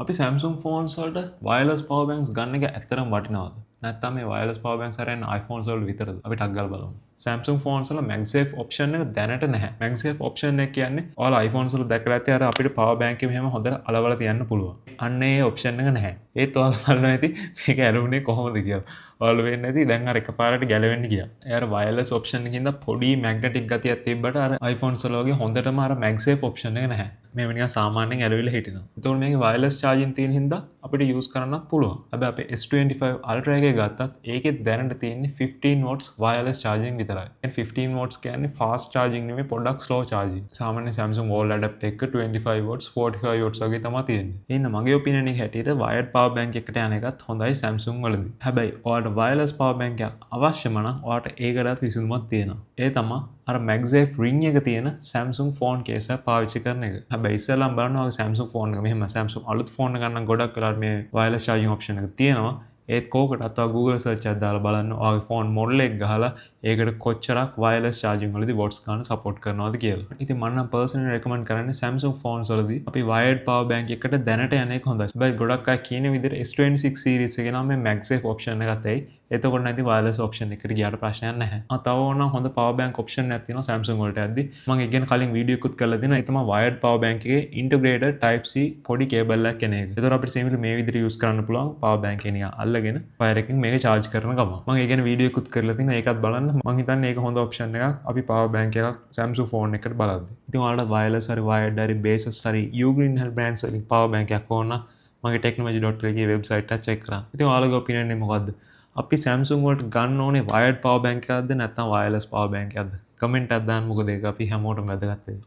අපි Samsung phones වලට wireless power banks ගන්න එක ඇත්තටම වටිනවද? නැත්නම් මේ wireless power banks අරන් iPhones වලට විතරද? අපි ටක් ගාලා බලමු. Samsung phones වල MagSafe option එක දැනට නැහැ. MagSafe option එක කියන්නේ ඔයාලා iPhones වල දැකලා ඇති අර අපිට power bank එක මෙහෙම හොඳට අලවලා තියන්න පුළුවන්. අන්න ඒ option එක නැහැ. ඒත් ඔයාලා බලනවා ඇති මේක ඇලුනේ කොහොමද කියලා. ඔයාලා වෙන්නේ නැති දැන් අර එකපාරට ගැලවෙන්න ගියා. ඒ අර wireless option එකකින්ද පොඩි මැග්නටික් ගතියක් තිබ්බට අර iPhones වල වගේ හොඳටම අර MagSafe option එක නැහැ. මේව නිකන් සාමාන්‍යයෙන් ඇලවිලා හිටිනවා. එතකොට මේකේ wireless charging තියෙන හින්දා අපිට යූස් කරන්නත් පුළුවන්. හැබැයි අපේ S25 Ultra එකේ ගත්තත් ඒකෙත් දැනට තියෙන්නේ 15 watts wireless charging විතරයි. ඒ 15 watts කියන්නේ fast charging නෙමෙයි, පොඩ්ඩක් slow charging. සාමාන්‍ය Samsung wall adapter එක 25 watts, 45 watts වගේ තමයි තියෙන්නේ. එහෙනම් මගේ ඔපිනියන් එක හැටියට wired power bank එකට යන එකත් හොඳයි Samsung වලදී. හැබැයි ඔයාලට wireless power bank එකක් අවශ්‍යම නම් ඔයාලට ඒකටත් විසඳුමක් තියෙනවා. ඒ තමයි අර MagSafe ring එක තියෙන Samsung phone case එක පාවිච්චි කරන එක. හැබැයි ඉස්සෙල්ලාම බලන්න ඔයාගේ Samsung phone එක මෙහෙම Samsung අලුත් ෆෝන් එක ගන්න ගොඩක් වෙලාවට මේ wireless charging option එක තියෙනවා. ඒත් කෝකටත් ඔයා Google search එකක් දාලා බලන්න, ඔයාගේ ෆෝන් මොඩල් එක ගහලා ඒකට කොච්චරක් wireless charging වලදී watts ගන්න support කරනවද කියලා. ඉතින් මම නම් personally recommend කරන්නේ Samsung phones වලදී අපි wired power bank එකට දැනට යන එක හොඳයි. හැබැයි ගොඩක් අය කියන විදිහට S26 series එකේ නම් මේ MagSafe option එකත් එයි. එතකොට නැති wireless option එකට ගියාට ප්‍රශ්නයක් නැහැ. ආ, තව ඕන හොඳ power bank option එකක් තියෙනවා Samsung වලට යද්දි. මම ඒ ගැන කලින් වීඩියෝ එකකුත් කරලා තියෙනවා. ඒ තමයි wired power bank එකේ integrated type C පොඩි කේබල් එකක් එන එක. එතකොට අපිට සිම්පලි මේ විදිහට යූස් කරන්න පුළුවන් power bank එක නිකන් අල්ලගෙන වයර් එකකින් මේක චාර්ජ් කරන ගමන්. මම ඒ ගැන වීඩියෝ එකකුත් කරලා තියෙනවා. ඒකත් බලන්න. මං හිතන්නේ ඒක හොඳ ඔප්ෂන් එකක් අපි පවර් බැංක් එකක් Samsung phone එකට බලද්දි. ඉතින් ඔයාලට වයර්ලස් හරි වයර්ඩ් හරි Baseus හරි Ugreen හරි බ්‍රෑන්ඩ්ස් වලින් පවර් බැංක් එකක් ඕන නම් මගේ technomagic.lk website එක චෙක් කරන්න. ඉතින් ඔයාලගේ ඔපිනියන් එක මොකද්ද? අපි Samsung වලට ගන්න ඕනේ වයර්ඩ් පවර් බැංක් එකක්ද නැත්නම් වයර්ලස් පවර් බැංක් එකක්ද? කමෙන්ට් එකක් දාන්න, මොකද ඒක අපි හැමෝටම වැදගත් වෙයි.